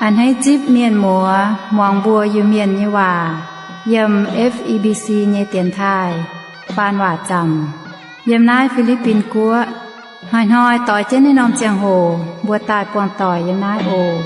A'hneiv zipv mienh muoz muangx mbuo Iu-Mienh nyei waac yiem F E B C nyei dienx taaih faan waac zaamc yiem naaiv Fi^li^bin Guoqv. Hnoi-hnoi doix jienv naaiv norm ziangh hoc mbuo daaih buangh doic yiem naaiv oc.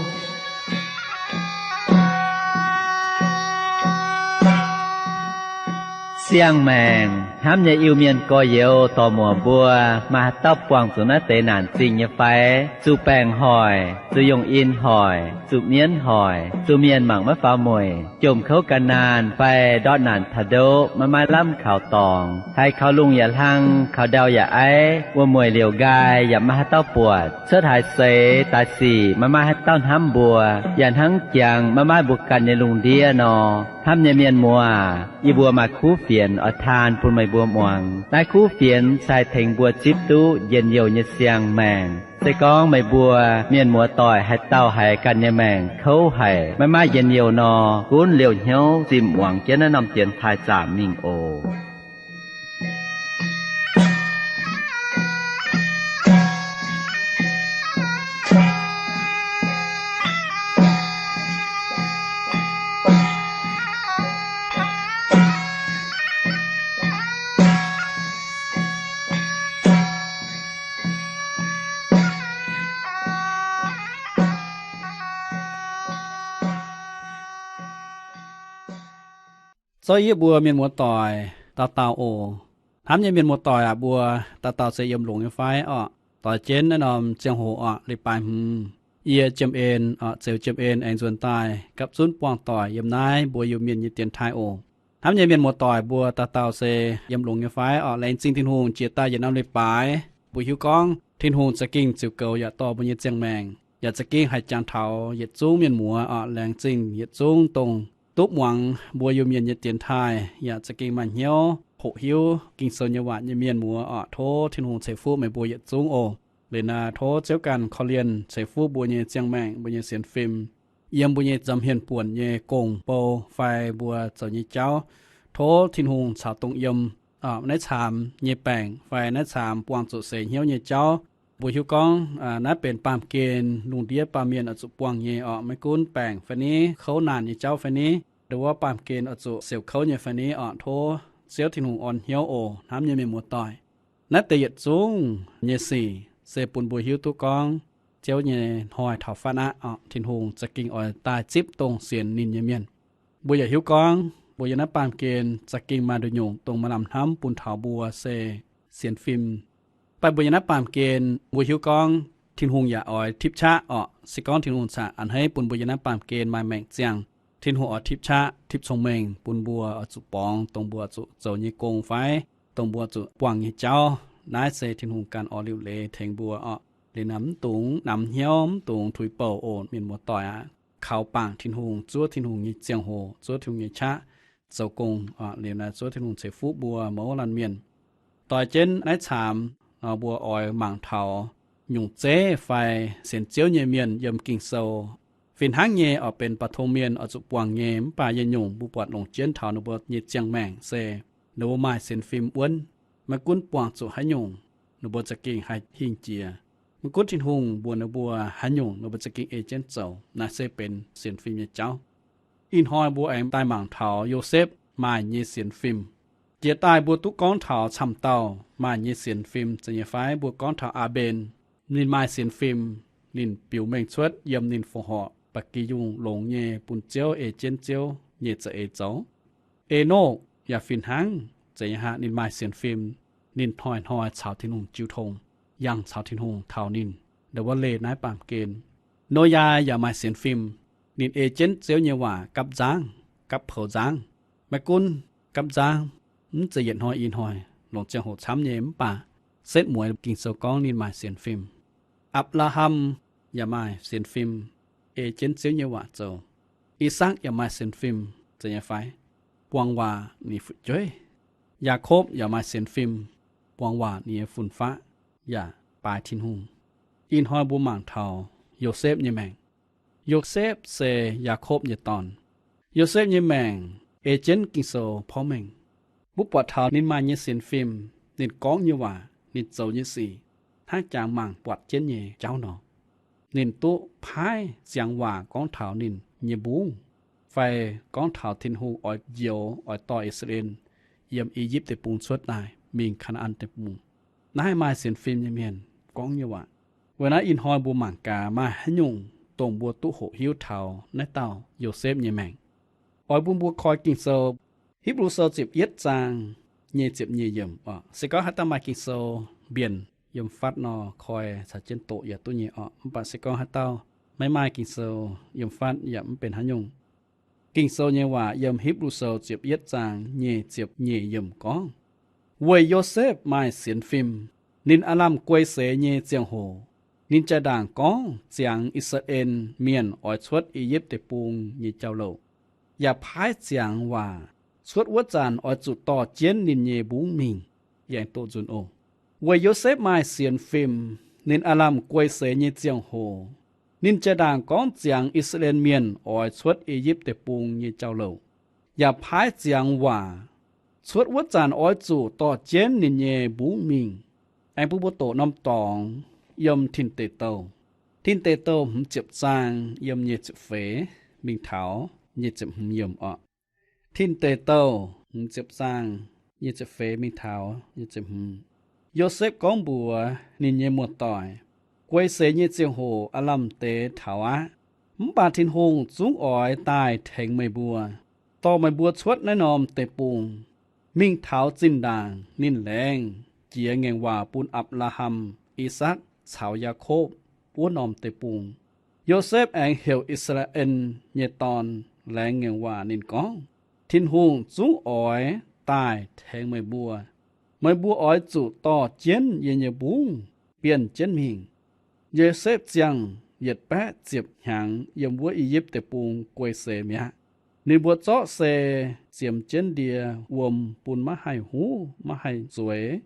Siang-maengc hnamv nyei Iu-Mienh gorx-youz dorc-muoc mbuo, maaih haaix dauh buangh zuqc naaiv deix naanc zingh nyei fai? Zuqc baengc hoic, zuqc yungh in hoic, zuqc mienv hoic, zuqc mienh mangc maiv faaux mueic, jomc kouv gan naanh fai ndortv naanc taux ndoqv maiv maaih lamh kaux dorngx, haiz kaux lungh yaac hlang, kaux ndau yaac aiv, wuom-mueic liouc nqaai yaac maiv maaih haaix dauh buatc, cuotv haaix seix daaih sic maiv maaih haaix dauh hnamv mbuo, yaac hnangv jangx maiv maaih mbuo ganh nyei lungh ndiev nor. Hnamv nyei mienh muoz, yie mbuo maaih kuv fienx oix taan bun meih mbuo muangx. Naaiv kuv fienx se haih tengx mbuo zipv duqv njien-youh nyei siang-maengc. Se gorngv meih mbuo mienh muoz-doic haaix dauh haiz ganh nyei maengc kouv haic, maiv maaih njien-youh nor, gunv liouh hnyouv zimh muangx jienv naaiv norm dienx taaih zaamc mingh oc. Zorqv yie mbuo mienh muoz-doic dauh dauh oc. Hnamv nyei mienh muoz-doic aac, mbuo dauh dauh se yiem longx nyei fai orqc? Doix jienv naaiv norm ziangh hoc orqc, leiz-baaix hmz, yie Jiem En orqc, Zeux Jiem En aengx nzuonx daaih gapv zunv buangh doic yiem naaiv mbuo Iu-Mienh nyei dienx taaih oc. Hnamv nyei mienh muoz-doic mbuo dauh dauh se yiem longx nyei fai orqc? Laengz zingh Tin-Hungh jiex daaih yietc norm leiz-baaix, mbuo hiuv gorngv Tin-Hungh za'gengh ziux goux yaac dorh mbuo nyei ziangh maengc, yaac za'gengh haih jangx taux yietc zungv mienh muoz orqc. Laengz zingh yietc zungv dongh duqv muangx mbuo Iu-Mienh nyei dienx taaih yaac za'gengh maaih hnyouv hoqc hiuv Ging-Sou nyei waac nyei mienh muoz orqc. Tov Tin-Hungh ceix fuqv meih mbuo yietc zungv oc. Liuz naaic, tov Ziouv ganh korv-lienh ceix fuqv mbuo nyei ziangh maengc, mbuo nyei sienx fim, yiem mbuo nyei nza'hmien buonc nyei gong-bou fai mbuo zoux nyei jauv. Tov Tin-Hungh caux dongh yiem naaiv caamx nyei baengc fai naaiv caamx buangh zuqc seix hnyouv nyei jauv. Mbuo hiuv gorngv naaiv benx baamh gen lungh ndiev baamh mienh oix zuqc buangh nyei orqc. Maiv gunv baengc fai ni, kouv naanc nyei jauv fai ni, ndo wuov baamh gen oix zuqc siouc kouv nyei fai ni orqc, tov Ziouv Tin-Hungh orn hnyouv oc. Hnamv nyei mienh muoz-doic, naaiv deix yietc zungv nyei sic se bun mbuo hiuv duqv gorngv Ziouv nyei hnoi taux fatv aqv orqc. Tin-Hungh za'gengh oix daaih zipv dongh sienx ninh nyei mienh. Mbuo yaac hiuv gorngv mbuo yiem naaiv baamh gen za'gengh maaih nduqc nyungc dongh maaih lamh hnamv bun taux mbuo se sienx fim. Mv baac mbuo yiem naaiv baamh gen mbuo hiuv gorngv Tin-Hungh yaac oix tipv qaqv orqc. Se gorngv Tin-Hungh caqv a'hneiv bun mbuo yiem naaiv baamh gen maaih maengc ziangh, Tin-Hungh oix tipv qaqv, tipv cong-mengh bun mbuo oix zuqc borngz dongh mbuo oix zuqc zoux nyei gong fai dongh mbuo oix zuqc buangh nyei jauv. Naaiv se Tin-Hungh ganh oix liuc leiz tengx mbuo orqc. Liuz naaic, mv dungx namx hnyouv, mv dungx tuix bouc oc, mienh muoz-doic aac. Kaux bangc Tin-Hungh, zuov Tin-Hungh nyei ziangh hoc, zuov Tin-Hungh nyei qaqv zoux gong orqc. Liuz naaic, zuov Tin-Hungh ceix fuqv mbuo mouz laanh mienh. Doix jienv naaiv caamx, mbuo oix mangc taux nyungc zeiv fai sienx Ziouv nyei mienh yiem Ging-Sou. Fih hnangv nyei oix benx baaux tong mienh oix zuqc buangh nyei, mv baac yietc nyungc mbuo buatc longc jienv taux ninh mbuo nyei ziangh maengc se ninh mbuo maaih sienx fim wuonv. Maiv gunv buangh zuqc haaix nyungc, ninh mbuo za'gengh haih hingh jiex. Maiv gunv Tin-Hungh mbuox ninh mbuo haaix nyungc, ninh mbuo za'gengh ei jienv zoux. Naaiv se benx sienx fim nyei jauv. Ih hnoi mbuo aengx daaih mangc taux Yosepv maaih nyei sienx fim. Jiex daaih mbuo duqv gorngv taux camv dauh maaih nyei sienx fim zeiz nyei fai? Mbuo gorngv taux Aa^mben, ninh maaih sienx fim. Ninh biux mengh cuotv yiem ninh fongc horc ba'gi yungh longx nyei bun Ziouv ei jienv Ziouv nyei za'eix zoux. Enokv yaac fih hnangv, zeiz nyei haic, ninh maaih sienx fim. Ninh hnoi-hnoi caux Tin-Hungh jiu tong, yangh caux Tin-Hungh taux ninh ndo wuov leih naaiv baamh gen. Noyaa yaac maaih sienx fim. Ninh ei jienv Ziouv nyei waac gapv nzangv, gapv poux nzangv. Maiv gunv gapv nzangv, mv zeiz yietc hnoi i hnoi, longc ziangh hoc camv nyei, mv baac setv mueiz Ging-Sou gorngv ninh maaih sienx fim. Apc^laa^ham yaac maaih sienx fim, ei jienv Ziouv nyei waac zoux. I^sakc yaac maaih sienx fim, zeiz nyei fai? Buang waac ninh fu'jueiv. Yaakopv yaac maaih sienx fim, buang waac ninh nyei fun-faqv yaac baaix Tin-Hungh. Ih hnoi mbuo mangc taux Yosepv nyei maengc. Yosepv se Yaakopv nyei dorn. Yosepv nyei maengc ei jienv Ging-Sou porv mengh. Mbuo buatc taux ninh maaih nyei sienx fim, ninh gorngv nyei waac, ninh zoux nyei sic, hnangv jangx mangc buatc jienv nyei jauv nor. ninh duqv paaiv ziangx waac gorngv taux ninh nyei mbungv, fai gorngv taux Tin-Hungh oix njoux, oix dorh I^saa^laa^en yiem I^yipv Deic-Bung cuotv daaih mingh Kaa^naa^an Deic-Bung. Naaiv maaih sienx fim nyei mienh gorngv nyei waac. Weic naaiv ih hnoi mbuo mangc gaax maaih haaix nyungc dongh mbuo duqv hoqc hiuv taux naaiv dauh Yosepv nyei maengc. Oix bun mbuo koi Ging-Sou, Hipv^lu Sou ziepc yietv zaang nyei ziepc nyeic yiemc oc. Se gorngv haaix dauh maaih Ging-Sou mbienc yiem fatv nor, koi caux jienv doqc yaac duqv nyei oc. Mv baac se gorngv haaix dauh maiv maaih Ging-Sou yiem fatv yaac mv benx haaix nyungc. Ging-Sou nyei waac yiem Hipv^lu Sou ziepc yietv zaang nyei ziepc nyeic yiemc gorngv, weic Yosepv maaih sienx fim, ninh aav lamh guei seix nyei ziangh hoc, ninh jaa-ndaangc gorngv ziangx I^saa^laa^en Mienh oix cuotv I^yipv Deic-Bung nyei jauv-louc, yaac paaiv ziangx waac, cuotv wuov zanc oix zuqc dorh jienv ninh nyei mbungv mingh. Yie aengx doqc nzunc oc. Weic Yosepv maaih sienx fim, ninh aav lamh guei seix nyei ziangh hoc, ninh jaa-ndaangc gorngv ziangx I^saa^laa^en Mienh oix cuotv I^yipv Deic-Bung nyei jauv-louc, yaac paaiv ziangx waac, cuotv wuov zanc oix zuqc dorh jienv ninh nyei mbungv mingh. Aengx bun mbuo doqc norm dorngx yiem Tin Deic Douh. Tin Deic Douh hmz ziepc zaang yiem nyic ziepc feix mingh taux nyic ziepc hmz yiemc oc. Tin Deic Douh hmz ziepc zaang nyic ziepc feix mingh taux nyic ziepc hmz. Yosepv gorngv mbuox ninh nyei muoz-doic, guei seix nyei ziangh hoc aav lamh deix taux aqv. Mv baac Tin-Hungh zungv oix daaih tengx meih mbuo, dorh meih mbuo cuotv naaiv norm deic-bung, mingh taux zinh ndaangc ninh laengz jiex ngaengc waac bun Apc^laa^ham, I^sakc caux Yaakopv wuov norm deic-bung. Yosepv aengx heuc I^saa^laa^en nyei dorn laengz ngaengc waac ninh gorngv, Tin-Hungh zungv oix daaih tengx meih mbuo. Meih mbuo oix zuqc dorh jienv yie nyei mbungv bienh jienv mingh. Yosepv ziangh yietc baeqv ziepc hnyangx yiem wuov I^yipv Deic-Bung guei seix mi'aqv. Ninh mbuo zorqv se ziemx jienv ndie wuom bun maiv haih huv maiv haih zueiz,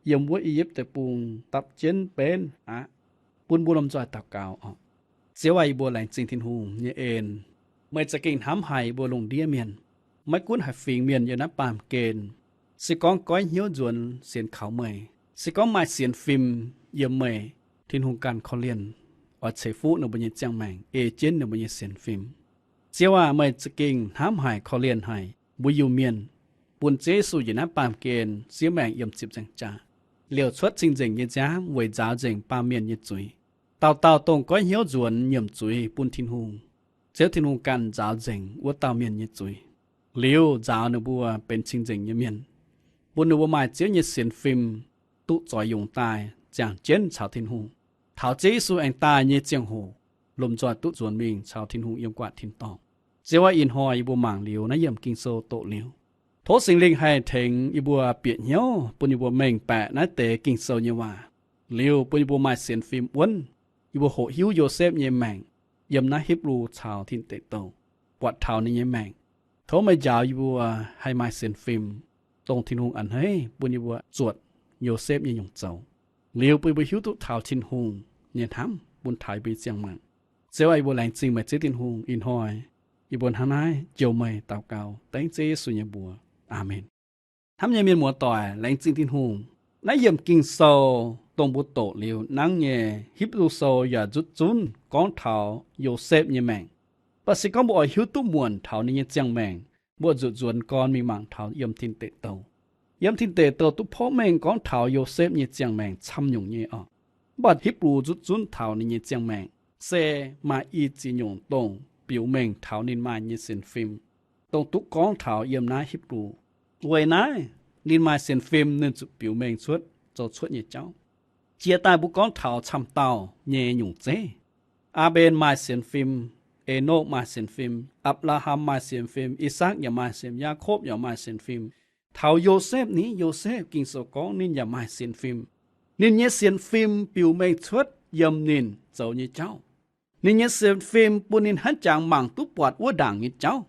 yiem wuov I^yipv Deic-Bung dapv jienv benv aqv. Bun mbuo lomh nzoih daux gaux oc. Ziouv aac, yie mbuo laengz zingh Tin-Hungh nyei en. Meih za'gengh hnamv haic yie mbuo lungh ndiev mienh, maiv gunv haaix fingx mienh yiem naaiv baamh gen. Se gorngv goiv hnyouv nzuonx sienx kaux meih, se gorngv maaih sienx fim yiem meih, Tin-Hungh ganh korv-lienh oix ceix fuqv ninh mbuo nyei ziangh maengc, ei jienv ninh mbuo nyei sienx fim. Ziouv aac, meih za'gengh hnamv haic korv-lienh haic mbuo Iu-Mienh, bun Ziouv Yesu njiec naaiv baamh gen siev maengc yiem ziepc nzaangc jaax, liouc cuotv cing-nzengc nyei nziaamv weic nzaaux nzengc baamh mienh nyei zuiz. Dauh dauh dongh goiv hnyouv nzuonx nyiemc zuiz bun Tin-Hungh, Ziouv Tin-Hungh ganh nzaaux nzengc wuov dauh mienh nyei zuiz, liuz nzaaux ninh mbuo benx cing-nzengc nyei mienh, bun ninh mbuo maaih Ziouv nyei sienx fim, duqv zoix yungz daaih ziangh jienv caux Tin-Hungh, taux Ziouv Yesu aengx daaih nyei ziangh hoc, lomh nzoih duqv nzuonx mingh caux Tin-Hungh yiem gu'nguaaic tin-dorngh. Ziouv aac, ih hnoi yie mbuo mangc liuz naaiv yiemc Ging-Sou doqc liuz, tov Singx Lingh haih tengx yie mbuo bieqc hnyouv, bun yie mbuo mengh baeqc naaiv deix Ging-Sou nyei waac, liuz bun yie mbuo maaih sienx fim wuonv, yie mbuo hoqc hiuv Yosepv nyei maengc yiem naaiv Hipv^lu caux Tin Deic Douh, buatc taux ninh nyei maengc. Tov meih njaaux yie mbuo haih maaih sienx fim, dongh Tin-Hungh a'hneiv bun yie mbuo zuotc Yosepv nyei nyungc zoux, liuz bun yie mbuo hiuv duqv taux Tin-Hungh nyei hnamv bun taux yie mbuo nyei ziangh maengc. Ziouv aac, yie mbuo laengz zingh meih Ziouv Tin-Hungh. Ih hnoi yie mbuo hnangv naaiv jouh meih daux gaux dengv Ziouv Yesu nyei mbuox. Aamen. Hnamv nyei mienh muoz-doic, laengz zingh Tin-Hungh. Naaiv yiemc Ging-Sou dongh mbuo doqc liuz nangv nyei Hipv^lu Sou yaac nzutv zunv gorngv taux Yosepv nyei maengc. Mv baac se gorngv mbuo oix hiuv duqv muonc taux ninh nyei ziangh maengc, mbuo zuqc nzuonx gorn mingh mangc taux yiem Tin Deic Douh. Yiem Tin Deic Douh duqv porv mengh gorngv taux Yosepv nyei ziangh maengc camv nyungc nyei oc. Mv baac Hipv^lu nzutv zunv taux ninh nyei ziangh maengc se maaih i ziex nyungc dongh biux mengh taux ninh maaih nyei sienx fim, dongh duqv gorngv taux yiem naaiv Hipv^lu. Weic naaiv ninh maaih sienx fim, ninh zuqc biux mengh cuotv zoux cuotv nyei jauv. Jiex daaih mbuo gorngv taux camv dauh nyei nyungc zeiv. Aa^mben maaih sienx fim, Enokv maaih sienx fim, Apc^laa^ham maaih sienx fim, I^sakc yaac maaih sienx, Yaakopv yaac maaih sienx fim. Taux Yosepv ni, Yosepv Ging-Sou gorngv ninh yaac maaih sienx fim. Ninh nyei sienx fim biux mengh cuotv yiem ninh zoux nyei jauv. Ninh nyei sienx fim bun ninh hnangv jangx mangc duqv buatc wuov ndaangc nyei jauv.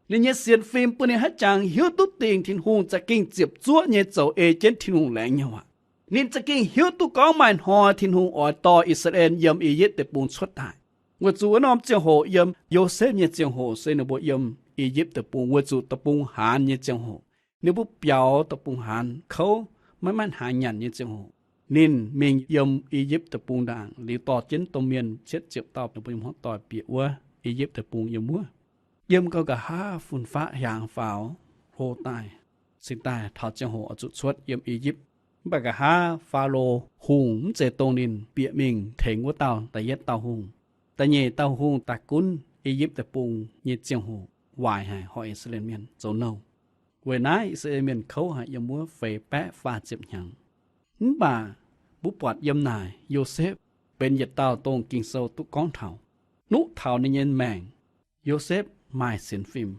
Ninh nyei sienx fim bun ninh hnangv jangx hiuv duqv dingh Tin-Hungh za'gengh ziepc zuoqv nyei zoux ei jienv Tin-Hungh laengz nyei waac. Ninh za'gengh hiuv duqv gorngv maaih hnoi Tin-Hungh oix dorh I^saa^laa^en yiem I^yipv Deic-Bung cuotv daaih. Weic zuqc wuov norm ziangh hoc yiem Yosepv nyei ziangh hoc se ninh mbuo yiem I^yipv Deic-Bung weic zuqc deic-bung haanz nyei ziangh hoc. Ninh mbuo biaux deic-bung haanz kouv, maiv maaih hnaangx nyanc nyei ziangh hoc. ninh mingh yiem I^yipv Deic-Bung ndaangc liuz dorh jienv domh mienh cietv ziepc dauh ninh mbuo nyei hmuangv doic bieqc wuov I^yipv Deic-Bung yiem wuov. Yiem gau nqa'haav fun-faqv hiaangx faaux hlo daaih, cingx daaih taux ziangh hoc oix zuqc cuotv yiem I^yipv. Mv baac nqa'haav Faalo Hungh mv zeiz dongh ninh bieqc mingh tengx wuov dauh da'yietv dauh hungh. Da'nyeic dauh hungh daaih gunv I^yipv Deic-Bung nyei ziangh hoc waaic haic horpc I^saa^laa^en Mienh zoux nouh. Weic naaiv I^saa^laa^en Mienh kouv haic yiem wuov feix baeqv faah ziepc hnyangx. Mv baac mbuo buatc yiem naaic Yosepv benx yietc dauh dongh Ging-Sou duqv gorngv taux, nuqv taux ninh nyei maengc, Yosepv maaih sienx fim.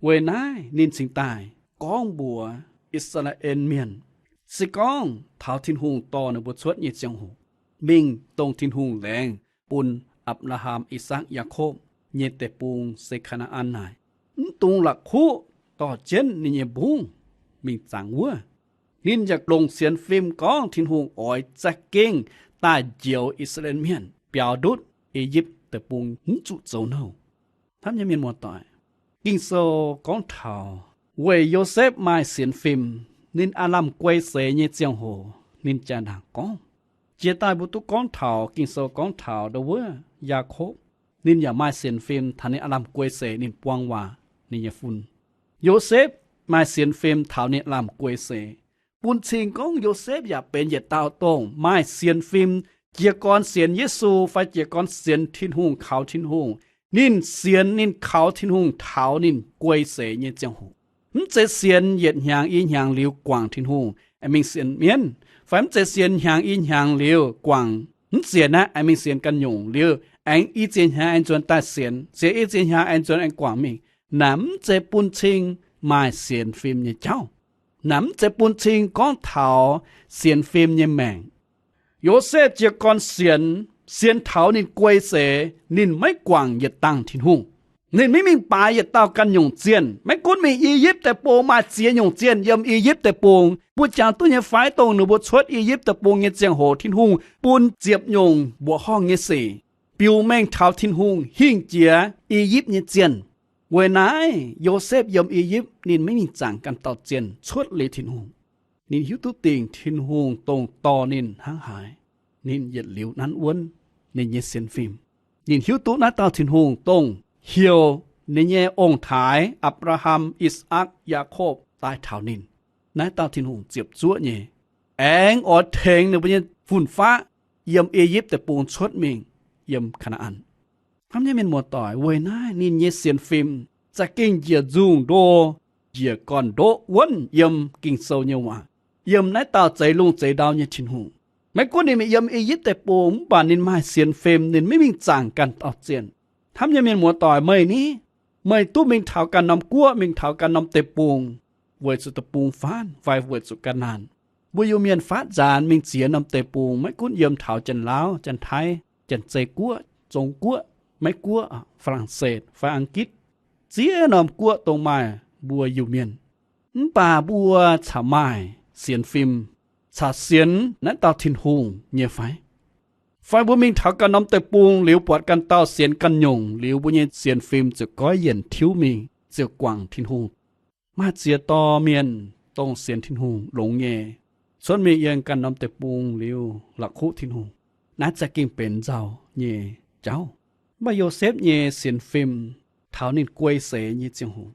Weic naaiv ninh cingx daaih gorngv mbuox I^saa^laa^en Mienh, se gorngv taux Tin-Hungh dorh ninh mbuo cuotv nyei ziangh hoc, mingh dongh Tin-Hungh laengz bun Apc^laa^ham, I^sakc, Yaakopv nyei deic-bung se Kaa^naa^an naaic, mv dungx la'kuqv dorh jienv ninh nyei mbungv mingh zangx wuov. Ninh yaac longc sienx fim gorngv Tin-Hungh oix za'gengh daaih njoux I^saa^laa^en Mienh biaux ndutv I^yipv Deic-Bung, mv zuqc zoux nouh. Hnamv nyei mienh muoz-doic, Ging-Sou gorngv taux weic Yosepv maaih sienx fim, ninh aav lamh guei seix nyei ziangh hoc ninh jaa-ndaangc gorngv. Jiex daaih mbuo duqv gorngv taux Ging-Sou gorngv taux ndo wuov Yaakopv, ninh yaac maaih sienx fim taux ninh aav lamh guei seix ninh buang waac ninh nyei fun. Yosepv maaih sienx fim taux ninh aav lamh guei seix, bun cing gorngv Yosepv yaac benx yietc dauh dongh maaih sienx fim, jiez gorn sienx Yesu fai jiez gorn sienx Tin-Hungh, kaux Tin-Hungh. Ninh sienx ninh kaux Tin-Hungh taux ninh guei seix nyei ziangh hoc. Mv zeiz sienx yietc hnyangx i hnyangx liuz guangc Tin-Hungh aengx mingh sienx mienv, fai mv zeiz sienx hnyangx i hnyangx liuz guangc mv sienx aqv aengx mingh sienx ganh nyungc liuz, aengx i ziex hnyangx aengx nzuonx daaih sienx, sienx i ziex hnyangx aengx nzuonx aengx guangc mingh. Naaic mv zeiz bun cing maaih sienx fim nyei jauv. Naaic mv zeiz bun cing gorngv taux sienx fim nyei maengc. Yosepv jiez gorn sienx, sienx taux ninh guei seix, ninh maiv guangc yietc dangh Tin-Hungh. Ninh maiv mingh baaix yietc dauh ganh nyungc zienh. Maiv gunv mingh I^yipv Deic-Bung maaih ziex nyungc zienh yiem I^yipv Deic-Bung. Mbuo jangx duqv nyei fai dongh ninh mbuo cuotv I^yipv Deic-Bung nyei ziangh hoc Tin-Hungh bun ziepc nyungc mbuoqc horngh nyei sic biux mengh taux Tin-Hungh hingh jiex I^yipv nyei zienh. Weic naaiv Yosepv yiem I^yipv ninh maiv mingh zaangc ganh dauh zienh cuotv liuz Tin-Hungh. Ninh hiuv duqv dingc Tin-Hungh dongh dorh ninh hnangv haaix, ninh yietc liuz nanv wuonv ninh nyei sienx fim. Ninh hiuv duqv naaiv dauh Tin-Hungh dongh heuc ninh nyei ong-taaix Apc^laa^ham, I^sakc, Yaakopv daaih taux ninh. Naaiv dauh Tin-Hungh ziepc zuoqv nyei, aengx oix tengx ninh mbuo nyei fun-faqv yiem I^yipv Deic-Bung cuotv mingh yiem Kaa^naa^an. Hnamv nyei mienh muoz-doic, weic naaiv ninh nyei sienx fim za'gengh njiec nzungh ndo, njiec gorn-ndoqv wuonv yiem Ging-Sou nyei waac, yiem naaiv dauh zeix lungh zeix ndau nyei Tin-Hungh. Maiv gunv ninh mingh yiem I^yipv Deic-Bung, mv baac ninh maaih sienx fim, ninh maiv mingh zaangc ganh dauh zienh. Hnamv nyei mienh muoz-doic, meih ni, meih duqv mingh taux ganh norm guoqv, mingh taux ganh norm deic-bung, weic zuqc deic-bung faanv fai weic zuqc ga'naanh. Mbuo Iu-Mienh faatv nzaanx mingh ziex norm deic-bung, maiv gunv yiem taux Janx-Laauv, Janx-Taiv, Janx-Zei Guoqv, Zong Guoqv, Meiv Guoqv, Faa^lang^setv fai Ang^gitv, ziex norm guoqv dongh maaih mbuo Iu-Mienh. Mv baac mbuo caux maaih sienx fim, caux sienx naaiv dauh Tin-Hungh nyei fai? Fai mbuo mingh taux ganh norm deic-bung liuz buatc ganh dauh sienx ganh nyungc liuz, mbuo nyei sienx fim ziouc goiv yienc tiuv mingh, ziouc guangc Tin-Hungh. Maaih ziex dorh mienh dongh sienx Tin-Hungh longx nyei, cuotv mingh yiem ganh norm deic-bung liuz la'kuqv Tin-Hungh. Naaiv za'gengh benx nzauh nyei jauv. Mv baac Yosepv nyei sienx fim taux ninh guei seix nyei ziangh hoc,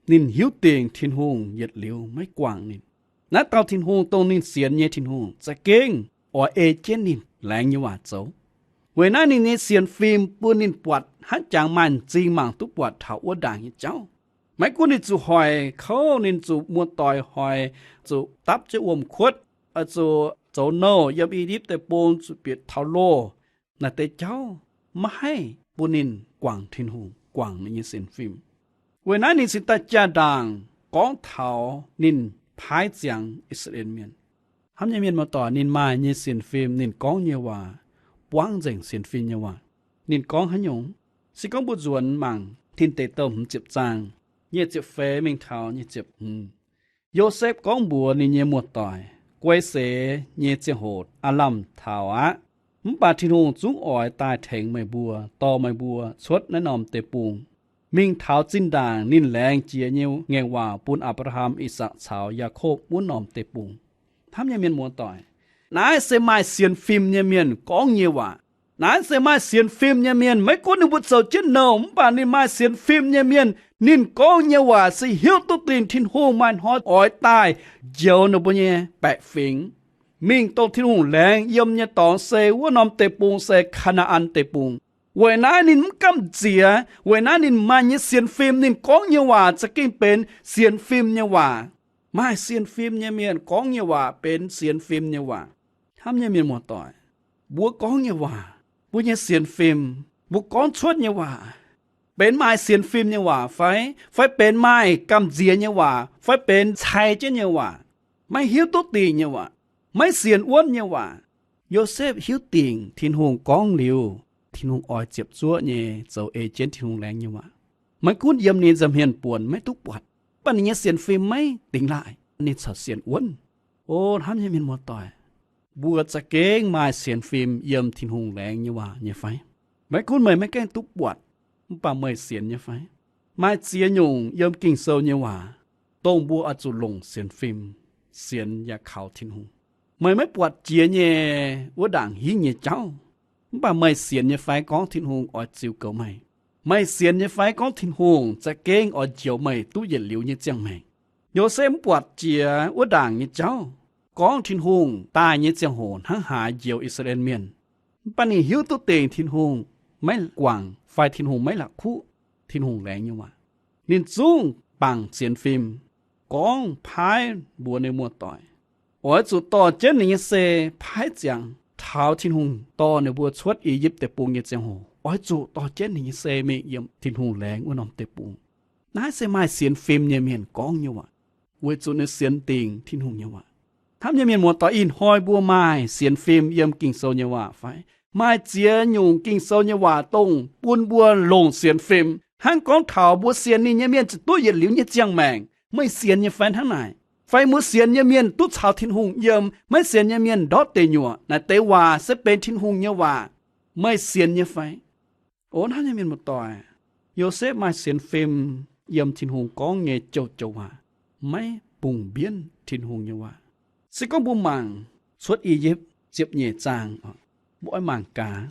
ninh hiuv dingc Tin-Hungh yietc liuz maiv guangc ninh. Naaiv dauh Tin-Hungh dongh ninh sienx nyei Tin-Hungh za'gengh oix ei jienv ninh laengz nyei waac zoux. Weic naaiv ninh nyei sienx fim bun ninh buatc hnangv jangx maaih m'zing mangc duqv buatc taux wuov ndaangc nyei jauv. Maiv gunv ninh zuqc hoic kouv, ninh zuqc muoz-doic hoic, zuqc dapv jienv wuom-kuotv, oix zuqc zoux nouh yiem I^yipv Deic-Bung, zuqc bieqc taux loh, naaiv deix jauv maiv haih bun ninh guangc Tin-Hungh, guangc ninh nyei sienx fim. Weic naaiv ninh cingx daaih jaa-ndaangc gorngv taux ninh paaiv ziangx I^saa^laa^en Mienh. Hnamv nyei mienh muoz-doic, ninh maaih nyei sienx fim, ninh gorngv nyei waac buangv nzengc sienx fim nyei waac. Ninh gorngv haaix nyungc? Se gorngv mbuo nzuonx mangc Tin Deic Douh hmz ziepc zaang, nyic ziepc feix mingh taux nyic ziepc hmz, Yosepv gorngv mbuox ninh nyei muoz-doic, Guei seix nyei ziangh hoc aav lamh taux aqv. Mv baac Tin-Hungh zungv oix daaih tengx meih mbuo, dorh meih mbuo cuotv naaiv norm deic-bung, mingh taux zinh ndaangc ninh laengz jiex nyei ngaengc waac bun Apc^laa^ham, I^sakc caux Yaakopv wuov norm deic-bung. Hnamv nyei mienh muoz-doic, Naaiv se maaih sienx fim nyei mienh gorngv nyei waac. Naaiv se maaih sienx fim nyei mienh, maiv gunv ninh mbuo zoux jienv nouh, mv baac ninh maaih sienx fim nyei mienh, ninh gorngv nyei waac se hiuv duqv dingc Tin-Hungh maaih hnoi oix daaih njoux ninh mbuo nyei baeqc fingx, mingh dongh Tin-Hungh laengz yiem nyei dorngx se wuov norm deic-bung se Kaa^naa^an Deic-Bung. Weic naaiv ninh mv gamh nziex, weic naaiv ninh maaih nyei sienx fim, ninh gorngv nyei waac za'gengh benx sienx fim nyei waac. Maaih sienx fim nyei mienh gorngv nyei waac benx sienx fim nyei waac. Hnamv nyei mienh muoz-doic, mbuo gorngv nyei waac, mbuo nyei sienx fim, mbuo gorngv cuotv nyei waac, benx maaih sienx fim nyei waac fai, fai benx maaih gamh nziex nyei waac fai benx cai jienv nyei waac, maiv hiuv duqv dingc nyei waac, maiv sienx wuonv nyei waac? Yosepv hiuv dingc Tin-Hungh gorngv liuz, Tin-Hungh oix ziepc zuoqv nyei zoux ei jienv Tin-Hungh laengz nyei waac. Maiv gunv yiem ninh nza'hmien buonc maiv duqv buatc, mv baac ninh nyei sienx fim maiv dingx laaih, ninh corc sienx wuonv. O hnamv nyei mienh muoz-doic, mbuo za'gengh maaih sienx fim yiem Tin-Hungh laengz nyei waac nyei fai? Maiv gunv meih maiv gaengh duqv buatc, mv baac meih sienx nyei fai? Maaih ziex nyungc yiem Ging-Sou nyei waac, dongh mbuo oix zuqc longc sienx fim sienx yaac kaux Tin-Hungh. Meih maiv buatc jiex nyei wuov ndaangc hingv nyei jauv, mv baac meih sienx nyei fai gorngv Tin-Hungh oix ziux goux meih? Meih sienx nyei fai gorngv Tin-Hungh za'gengh oix njoux meih duqv yietc liuz nyei ziangh maengc? Yosepv mv buatc jiex wuov ndaangc nyei jauv, gorngv Tin-Hungh daaih nyei ziangh hoc hnangv haaix njoux I^saa^laa^en Mienh. Mv baac ninh hiuv duqv dingc Tin-Hungh maiv guangc fai Tin-Hungh maiv la'kuqv Tin-Hungh laengz nyei waac. Ninh zungv bangc sienx fim, gorngv paaiv mbuox ninh muoz-doic, oix zuqc dorh jienv ninh nyei sei paaiv ziangx taux Tin-Hungh dorh ninh mbuo cuotv I^yipv Deic-Bung nyei ziangh hoc, oix zuqc dorh jienv ninh nyei sei mingh yiem Tin-Hungh laengz wuov norm deic-bung. Naaiv se maaih sienx fim nyei mienh gorngv nyei waac, weic zuqc ninh sienx dingc Tin-Hungh nyei waac. Hnamv nyei mienh muoz-doic, ih hnoi mbuo maaih sienx fim yiem Ging-Sou nyei waac fai? Maaih ziex nyungc Ging-Sou nyei waac dongh bun mbuo longc sienx fim, hnangv gorngv taux mbuo sienx ninh nyei mienh ziouc duqv yietc liuz nyei ziangh maengc. Meih sienx nyei fai hnangv naaic? Fai mbuo sienx nyei mienh duqv caux Tin-Hungh yiem, maiv sienx nyei mienh ndortv deic nyuoqc. Naaic deix waac se benx Tin-Hungh nyei waac. Meih sienx nyei fai? O hnamv nyei mienh muoz-doic, Yosepv maaih sienx fim yiem Tin-Hungh gorngv nyei joux-joux waac, maiv bungx mbienv Tin-Hungh nyei waac. Se gorngv mbuo mangc Cuotv I^yipv ziepc nyeic zaang, mbuo oix mangc gaax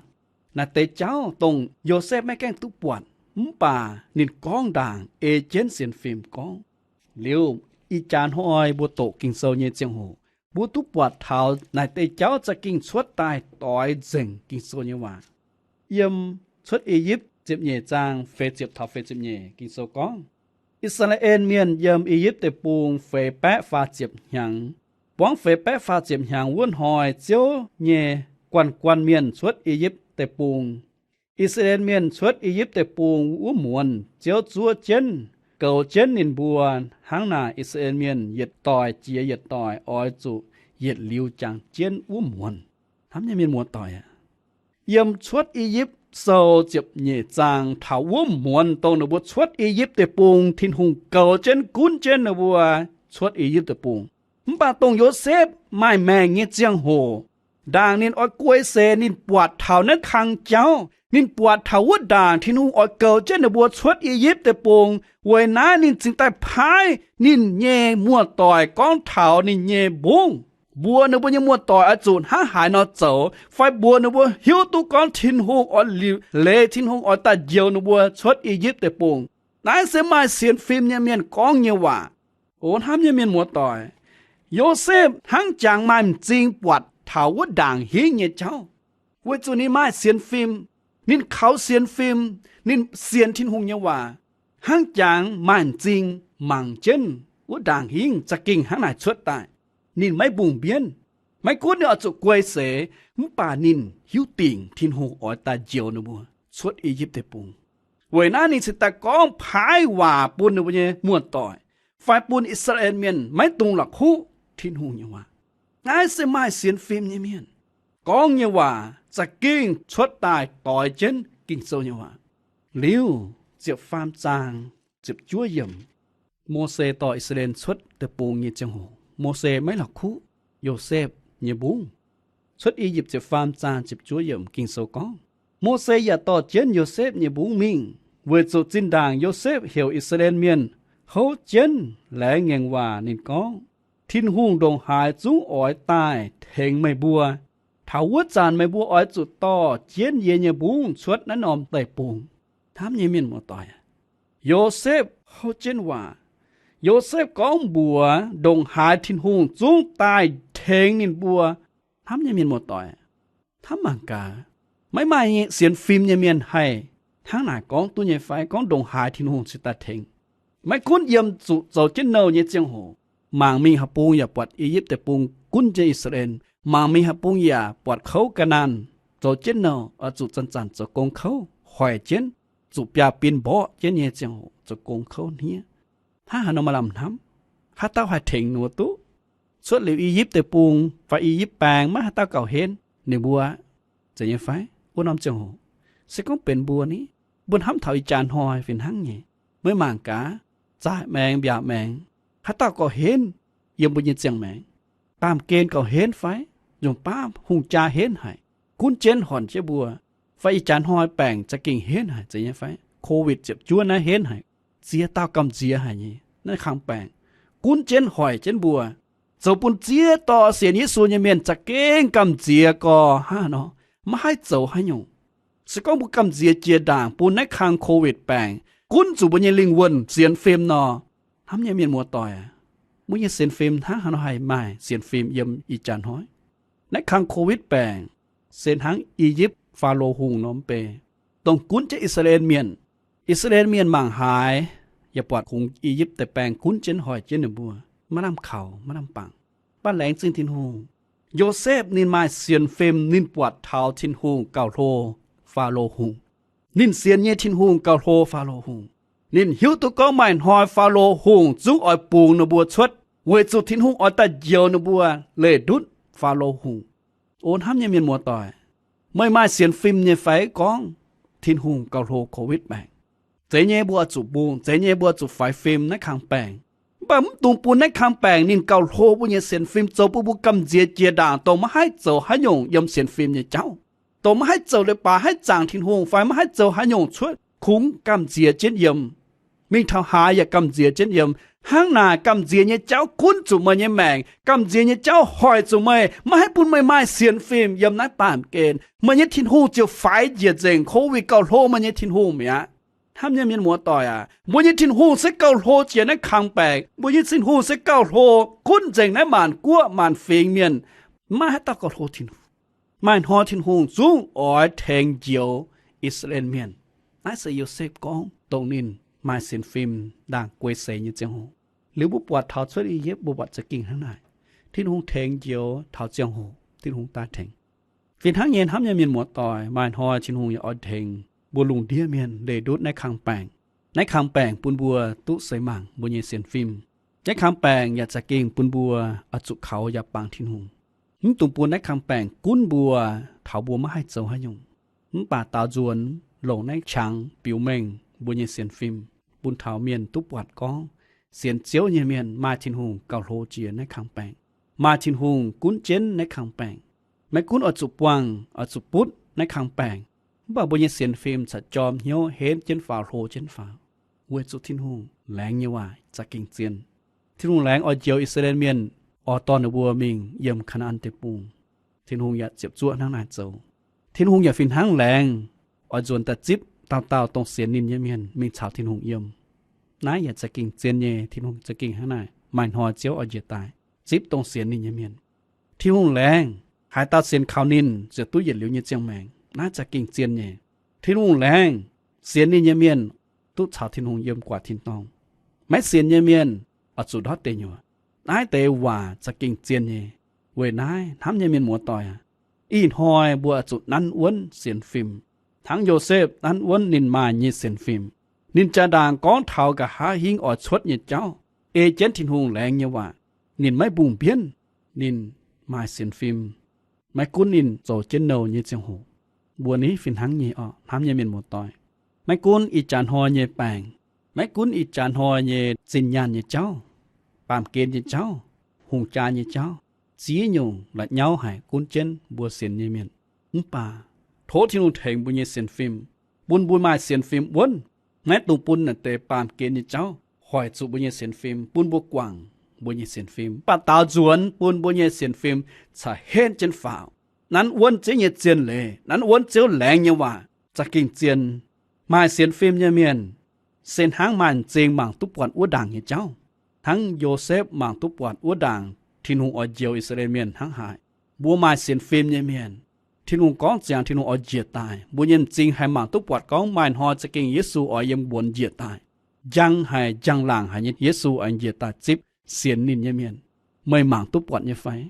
naaiv deix jauv dongh Yosepv maiv gaengh duqv buatc, mv baac ninh gorngv ndaangc ei jienv sienx fim gorngv. Liuz ih jaax hnoi mbuo doqc Ging-Sou nyei ziangh hoc, mbuo duqv buatc taux naaiv deix jauv za'gengh cuotv daaih doix nzengc Ging-Sou nyei waac. Yiem Cuotv I^yipv ziepc nyeic zaang feix ziepc taux feix ziepc nyeic, Ging-Sou gorngv, I^saa^laa^en Mienh yiem I^yipv Deic-Bung feix baeqv faah ziepc hnyangx. Buangv feix baeqv faah ziepc hnyangx wuov hnoi, Ziouv nyei guanh guanh mienh cuotv I^yipv Deic-Bung. I^saa^laa^en Mienh cuotv I^yipv Deic-Bung wuov muonz, Ziouv zuov jienv, goux jienv ninh mbuo hnangv naaic. I^saa^laa^en Mienh yietc doic jiex yietc doic oix zuqc yietc liuz jangx jienv wuov muonz. Hnamv nyei mienh muoz-doic aac, yiem Cuotv I^yipv Sou ziepc nyeic zaang taux wuov muonz dongh ninh mbuo cuotv I^yipv Deic-Bung, Tin-Hungh goux jienv gunv jienv ninh mbuo cuotv I^yipv Deic-Bung. Mv baac dongh Yosepv maaih maengc nyei ziangh hoc, ndaangc ninh oix guei seix, ninh buatc taux naaiv kang jauv, ninh buatc taux wuov ndaangc Tin-Hungh oix goux jienv ninh mbuo cuotv I^yipv Deic-Bung. Weic naaiv ninh cingx daaih paaiv ninh nyei muoz-doic gorngv taux ninh nyei mbungv, mbuox ninh mbuo nyei muoz-doic oix zuqc hnangv haaix nor zoux, fai mbuox ninh mbuo hiuv duqv gorngv Tin-Hungh oix liuc leiz, Tin-Hungh oix daaih njoux ninh mbuo cuotv I^yipv Deic-Bung. Naaiv se maaih sienx fim nyei mienh gorngv nyei waac. O hnamv nyei mienh muoz-doic, Yosepv hnangv jangx maaih m'zing buatc taux wuov ndaangc hingv nyei jauv, weic zuqc ninh maaih sienx fim, ninh kaux sienx fim, ninh sienx Tin-Hungh nyei waac, hnangv jangx maaih m'zing mangc jienv wuov ndaangc hingv za'gengh hnangv naaic cuotv daaih. Ninh maiv mbungh mbienv. Maiv gunv ninh oix zuqc guei seix, mv baac ninh hiuv dingc Tin-Hungh oix daaih njoux ninh mbuo cuotv I^yipv Deic-Bung. Weic naaiv ninh cingx daaih gorngv paaiv waac bun ninh mbuo nyei muoz-doic, fai bun I^saa^laa^en Mienh maiv dungx la'kuqv Tin-Hungh nyei waac. Naaiv se maaih sienx fim nyei mienh gorngv nyei waac za'gengh cuotv daaih doix jienv Ging-Sou nyei waac. Liuz ziepc faam zaang ziepc juov yiemc, Mose dorh I^saa^laa^en cuotv deic-bung nyei ziangh hoc, Mose maiv la'kuqv Yosepv nyei mbungv. Cuotv I^yipv ziepc faam zaang ziepc juov yiemc, Ging-Sou gorngv, Mose yaac dorh jienv Yosepv nyei mbungv mingh, weic zuqc zinh ndaangc Yosepv heuc I^saa^laa^en Mienh houv jienv laengz ngaengc waac. Ninh gorngv, Tin-Hungh ndongc haaix zungv oix daaih tengx meih mbuo. Taux wuov zanc meih mbuo oix zuqc dorh jienv yie nyei mbungv cuotv naaiv norm deic-bung. Hnamv nyei mienh muoz-doic, Yosepv houv jienv waac. Yosepv gorngv mbuox ndongc haaix Tin-Hungh zungv daaih tengx ninh mbuo. Hnamv nyei mienh muoz-doic, hnamv mangc gaax, maiv maaih sienx fim nyei mienh haih hnangv naaic gorngv duqv nyei fai? Gorngv ndongc haaix Tin-Hungh cingx daaih tengx. Maiv gunv yiem zuqc zoux jienv nouh nyei ziangh hoc, mangc mingh haaix bung yaac buatc I^yipv Deic-Bung gunv jienv I^saa^laa^en, mangc mingh haaix bung yaac buatc kouv Gaa^naanh zoux jienv nouh, oix zuqc zanc-zanc zoux gong kouv hoic jienv, zuqc biaa bin mborqv jienv nyei ziangh hoc zoux gong kouv hniev. Hnangv haaix nor maaih lamh hnamv? Haaix dauh haih tengx ninh mbuo duqv? Cuotv liuz I^yipv Deic-Bung fai I^yipv Baeng maiv haaix dauh gauh henv ninh mbuo. Zeiz nyei fai? Wuov norm ziangh hoc, se gorngv benx mbuo ni, mbuo hnamv taux ih jaax hnoi fih hnangv nyei. Meih mangc gaax, zaaic maengx mbiaauc maengx, haaix dauh gauh henv yiem mbuo nyei ziangh maengx? Baamh gen gauh henv fai? Nyungc baav hungh jaa henv haic, gunv jienv horpc jienv mbuo. Fai ih jaax hnoi baengc za'gengh henv haic, zeiz nyei fai? Covid ziepc juov naaiv henv haic, ziex dauh gamh nziex haic nyei naaiv kang baengc, gunv jienv hoic jienv mbuo, zoux bun ziex dorh sienx Yesu nyei mienh za'gengh gamh nziex gorx. Hnangv haaix nor? Maiv haih zoux haaix nyungc. Se gorngv mbuo gamh nziex jiex ndaangc bun naaiv kang Covid baengc gunv zuqc mbuo nyei lingh wuonh sienx fim nor, hnamv nyei mienh muoz-doic, mbuo nyei sienx fim hnangv haaix nor haih maaih sienx fim yiem ih jaax hnoi? Naaiv kang Covid baengc se hnangv I^yipv Faalo Hungh nor mv bei, dongh gunv jienv I^saa^laa^en Mienh. I^saa^laa^en Mienh mangc haaix yaac buatc kungx I^yipv Deic-Baeng gunv jienv hoic jienv ninh mbuo, maiv lamh kaux, maiv lamh bangc. Mv baac laengz zingh Tin-Hungh, Yosepv ninh maaih sienx fim, ninh buatc taux Tin-Hungh gauh hlo Faalo Hungh. Ninh sienx nyei Tin-Hungh gauh hlo Faalo Hungh. Ninh hiuv duqv gorngv maaih hnoi Faalo Hungh zungv oix bungx ninh mbuo cuotv, weic zuqc Tin-Hungh oix daaih njoux ninh mbuo leih ndutv Faalo Hungh. O hnamv nyei mienh muoz-doic, meih maaih sienx fim nyei fai? Gorngv Tin-Hungh gauh hlo Covid baengc. Zeiz nyei mbuo oix zuqc mbungh, zeiz nyei mbuo oix zuqc faix fim naaiv kang baengc. Mv baac mv dungx bun naaiv kang baengc ninh gauh hlo mbuo nyei sienx fim, zoux bun mbuo gamh nziex jiex ndaangc, dongh maiv haih zoux haaix nyungc yiem sienx fim nyei jauv, dongh maiv haih zoux leiz-baaix haih zaangc Tin-Hungh fai maiv haih zoux haaix nyungc cuotv, kungx gamh nziex jienv yiem. Mingh taux haaix yaac gamh nziex jienv yiem. Hnangv naaic gamh nziex nyei jauv gunv zuqc meih nyei maengc. Gamh nziex nyei jauv hoic zuqc meih, maiv haih bun meih maaih sienx fim yiem naaiv baamh gen. Meih nyei Tin-Hungh ziouc faix njiec nzengc. Covid gauh hlo meih nyei Tin-Hungh mi'aqv. Hnamv nyei mienh muoz-doic aac, mbuo nyei Tin-Hungh se gauh hlo jiex naaiv kang baengc. Mbuo nyei Tin-Hungh se gauh hlo gunv nzengc naaiv maanc guoqv maanc fingx mienh. Maiv maaih haaix dauh gauh hlo Tin-Hungh. Maaih hnoi Tin-Hungh zungv oix tengx njoux I^saa^laa^en Mienh. Naaiv se Yosepv gorngv dongh ninh maaih sienx fim ndaangc guei seix nyei ziangh hoc. Liuz mbuo buatc taux Cuotv I^yipv, mbuo buatc za'gengh hnangv naaic. Tin-Hungh tengx njoux taux ziangh hoc Tin-Hungh daaih tengx. Fih hnangv nyei, hnamv nyei mienh muoz-doic, maaih hnoi Tin-Hungh yaac oix tengx mbuo lungh ndiev mienh leih ndutv naaiv kang baengc. Naaiv kang baengc bun mbuo duqv seix mangc mbuo nyei sienx fim. Naaiv kang baengc yaac za'gengh bun mbuo oix zuqc kaux yaac bangc Tin-Hungh. Mv dungx bun naaiv kang baengc gunv mbuo taux mbuo maiv haih zoux haaix nyungc. Mv baac daaux nzuonx longc naaiv qangx biux mengh mbuo nyei sienx fim, bun taux mienh duqv buatc gorngv sienx Ziouv nyei mienh maaih Tin-Hungh gauh hlo jiex naaiv kang baengc. Maaih Tin-Hungh gunv jienv naaiv kang baengc. Maiv gunv oix zuqc buangh, oix zuqc butv naaiv kang baengc, mv baac mbuo nyei sienx fim corc jorm hnyouv henv jienv faaux, hlo jienv faaux, weic zuqc Tin-Hungh laengz nyei waac za'gengh zien. Tin-Hungh laengz oix njoux I^saa^laa^en Mienh, oix dorh ninh mbuo mingh yiem Kaa^naa^an Deic-Bung. Tin-Hungh yaac ziepc zuoqv hnangv naaic zoux. Tin-Hungh yaac fih hnangv laengz oix nzuonx daaih zipv dauh dauh dongh sienx ninh nyei mienh mingh caux Tin-Hungh yiem. Naaiv yaac za'gengh zien nyei. Tin-Hungh za'gengh hnangv naaic, maaih hnoi Ziouv oix njiec daaih zipv dongh sienx ninh nyei mienh. Tin-Hungh laengz haaix dauh sienx kaux ninh ziouc duqv yietc liuz nyei ziangh maengc. Naaiv za'gengh zien nyei. Tin-Hungh laengz sienx ninh nyei mienh duqv caux Tin-Hungh yiem guaax tin-dorngh. Maiv sienx nyei mienh oix zuqc ndortv deic nyuoqc. Naaiv deix waac za'gengh zien nyei. Weic naaiv, hnamv nyei mienh muoz-doic aac, ih hnoi mbuo oix zuqc nanv wuonv sienx fim, hnangv Yosepv nanv wuonv ninh maaih nyei sienx fim. Ninh jaa-ndaangc gorngv taux nqa'haav hingv oix cuotv nyei jauv, ei jienv Tin-Hungh laengz nyei waac. Ninh maiv mbungh mbienv. Ninh maaih sienx fim, maiv gunv ninh zoux jienv nouh nyei ziangh hoc. Mbuo ni fih hnangv nyei oc, hnamv nyei mienh muoz-doic. Maiv gunv ih jaax hnoi nyei baengc, maiv gunv ih jaax hnoi nyei zinh nyaanh nyei jauv, baamh gen nyei jauv, hungh jaa nyei jauv, ziex nyungc la'nyauv haic gunv jienv mbuo sienx nyei mienh. Mv baac tov Tin-Hungh tengx mbuo nyei sienx fim, bun mbuo maaih sienx fim wuonv. Maiv dungx bun naaiv deix baamh gen nyei jauv hoic zuqc mbuo nyei sienx fim, bun mbuo guangc mbuo nyei sienx fim, mv baac daaux nzuonx bun mbuo nyei sienx fim caux henv jienv faaux. Nanv wuonv Ziouv nyei zien leiz, nanv wuonv Ziouv laengz nyei waac za'gengh zien. Maaih sienx fim nyei mienh se hnangv maaih m'zing mangc duqv buatc wuov ndaangc nyei jauv, hnangv Yosepv mangc duqv buatc wuov ndaangc Tin-Hungh oix njoux I^saa^laa^en Mienh hnangv haaix. Mbuo maaih sienx fim nyei mienh, Tin-Hungh gorngv ziangx Tin-Hungh oix njiec daaih, mbuo nyei m'zing haih mangc duqv buatc gorngv maaih hnoi za'gengh Yesu oix yiem mbuonx njiec daaih. Njang haic, njang-laangc haic nyei Yesu oix njiec daaih zipv sienx ninh nyei mienh. Meih mangc duqv buatc nyei fai?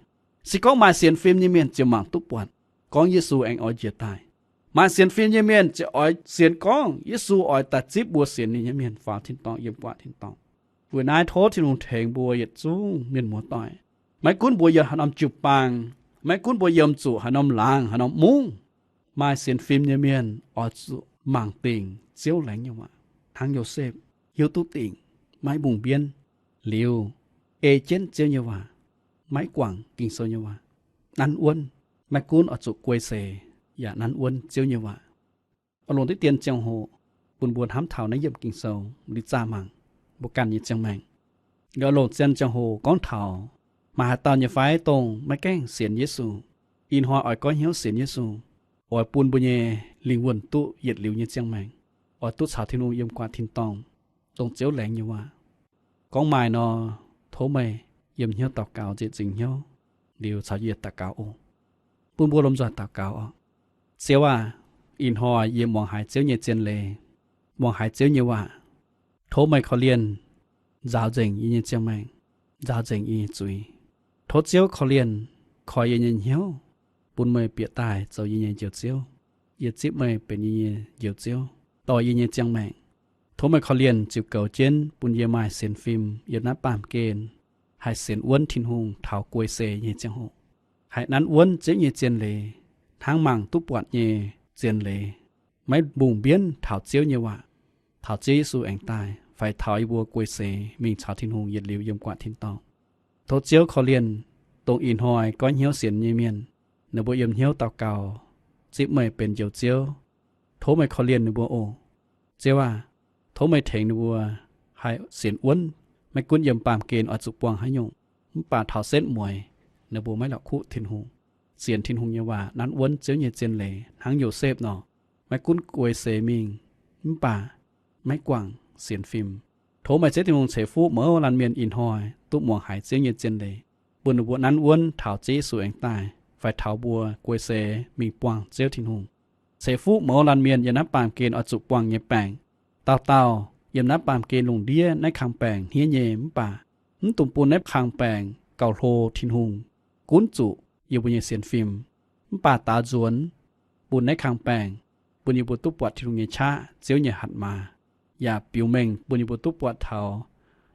Se gorngv maaih sienx fim nyei mienh ziouc mangc duqv buatc gorngv Yesu aengx oix njiec daaih. Maaih sienx fim nyei mienh ziouc oix sienx gorngv Yesu oix daaih zipv mbuo sienx ninh nyei mienh faaux tin-dorngh, yiem gu'nguaaic tin-dorngh. Weic naaiv tov Tin-Hungh tengx mbuo yietc zungv mienh muoz-doic. Maiv gunv mbuo yiem haaix norm jiu-baang, maiv gunv mbuo yiem zuqc haaix norm laangz, haaix norm mungv, maaih sienx fim nyei mienh oix zuqc mangc dingc Ziouv laengz nyei waac, hnangv Yosepv hiuv duqv dingc, maiv mbungh mbienv, liuz ei jienv Ziouv nyei waac, maiv guangc Ging-Sou nyei waac, nanv wuonv. Maiv gunv oix zuqc guei seix yaac nanv wuonv Ziouv nyei waac. Oix longc diqv dien ziangh hoc bun mbuo hnamv taux naaiv yiemc Ging-Sou liuz zaah mangc mbuo ganh nyei ziangh maengc. Oix longc zien ziangh hoc gorngv taux maaih haaix dauh nyei fai dongh maiv gaengh sienx Yesu, ih hnoi oix goiv hnyouv sienx Yesu, oix bun mbuo nyei lingh wuonh duqv yietc liuz nyei ziangh maengc, oix duqv caux Tin-Hungh yiem gu'nguaaic tin-dorngh, dongh Ziouv laengz nyei waac. Gorngv maaih nor, tov meih yiem hnyouv daux gaux nzieqc nzingc hnyouv liuz caux yie daux gaux oc. Bun mbuo lomh nzoih daux gaux oc. Ziouv aah! Ih hnoi yie muangx haiz Ziouv nyei zien leiz, muangx haiz Ziouv nyei waac. Tov meih korv-lienh nzaaux nzengc yie nyei ziangh maengc, nzaaux nzengc yie nyei zuiz. Tov Ziouv korv-lienh koi yie nyei hnyouv, bun meih bieqc daaih zoux yie nyei Njoux Ziouv. Yie zipv meih benx yie nyei Njoux Ziouv, dorh yie nyei ziangh maengc. Tov meih korv-lienh ziux goux jienv bun yie maaih sienx fim yiem naaiv baamh gen, haih sienx wuonv Tin-Hungh taux guei seix nyei ziangh hoc, haih nanv wuonv Ziouv nyei zien leiz hnangv mangc duqv buatc nyei zien leiz, maiv mbungh mbienv taux Ziouv nyei waac, taux Ziouv Yesu aengx daaih fai taux yie mbuo guei seix mingh caux Tin-Hungh yietc liuz yiem gu'nguaaic tin-dorngh. Tov Ziouv korv-lienh dongh ih hnoi goiv hnyouv sienx nyei mienh, ninh mbuo yiem hnyouv daux gaux, zipv meih benx Njoux Ziouv. Tov meih korv-lienh ninh mbuo oc. Ziouv aah! Tov meih tengx ninh mbuo haih sienx wuonv, maiv gunv yiem baamh gen oix zuqc buangh haaix nyungc, mv baac taux setv mueiz ninh mbuo maiv la'kuqv Tin-Hungh, sienx Tin-Hungh nyei waac, nanv wuonv Ziouv nyei zien leiz hnangv Yosepv nor, maiv gunv guei seix mingh mv baac maiv guangc sienx fim. Tov meih Ziouv Tin-Hungh ceix fuqv mouz laanh mienh ih hnoi duqv muangx haiz Ziouv nyei zien leiz, bun ninh mbuo nanv wuonv taux Ziouv Yesu aengx daaih fai taux mbuo guei seix mingh buangh Ziouv Tin-Hungh. Ceix fuqv mouz laanh mienh yiem naaiv baamh gen oix zuqc buangh nyei baengc. Dauh dauh yiem naaiv baamh gen lungh ndiev naaiv kang baengc hniev nyei mv baac mv dungx bun naaiv kang baengc gauh hlo Tin-Hungh, gunv zuqc yie mbuo nyei sienx fim. Mv baac daaux nzuonx bun naaiv kang baengc, bun yie mbuo duqv buatc Tin-Hungh nyei qaqv, Ziouv nyei hatc maaz, yaac biux mengh bun yie mbuo duqv buatc taux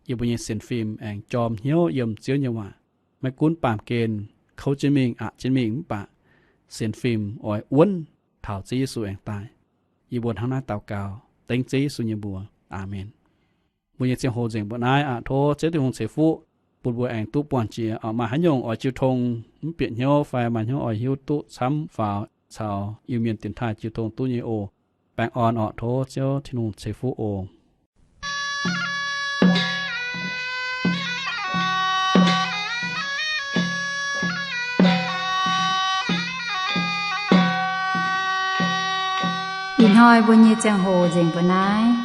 yie mbuo nyei sienx fim aengx jorm hnyouv yiem Ziouv nyei waac. Maiv gunv baamh gen kouv jienv mingh, aqc jienv mingh mv baac sienx fim oix wuonv taux Ziouv Yesu aengx daaih. Yie mbuo hnangv naaiv daux gaux dengv Ziouv Yesu nyei mbuox. Aamen. Mbuo nyei ziangh hoc nzengc mbuo naaiv aqv. Tov Ziouv Tin-Hungh ceix fuqv bun mbuo aengx duqv buangh jiex oc. Maaih haaix nyungc oix jiu tong mv bieqc hnyouv fai maaih hnyouv oix hiuv duqv camv faaux, caux Iu-Mienh dienx taaih jiu tong duqv nyei oc. Baengh orn orqc. Tov Ziouv Tin-Hungh ceix fuqv oc. Ih hnoi mbuo nyei ziangh hoc nzengc mbuo naaiv.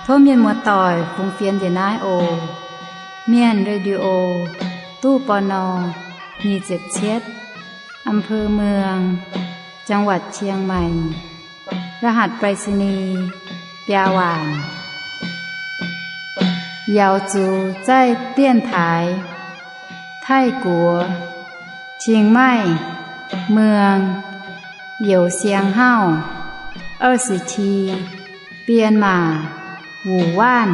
Tov mienh muoz-doic fungx fienx njiec naaiv oc. Mienh Radio, ตู้ ปณ. nyic ziepc cietv, อำเภอเมือง จังหวัดเชียงใหม่ รหัสไปรษณีย์ biaa waanc. 瑶族在电台 Taiv-Guoqv, Chiang Mai, เมือง Youz Siang Hauv, 二十七, 编码 Wu Wanv.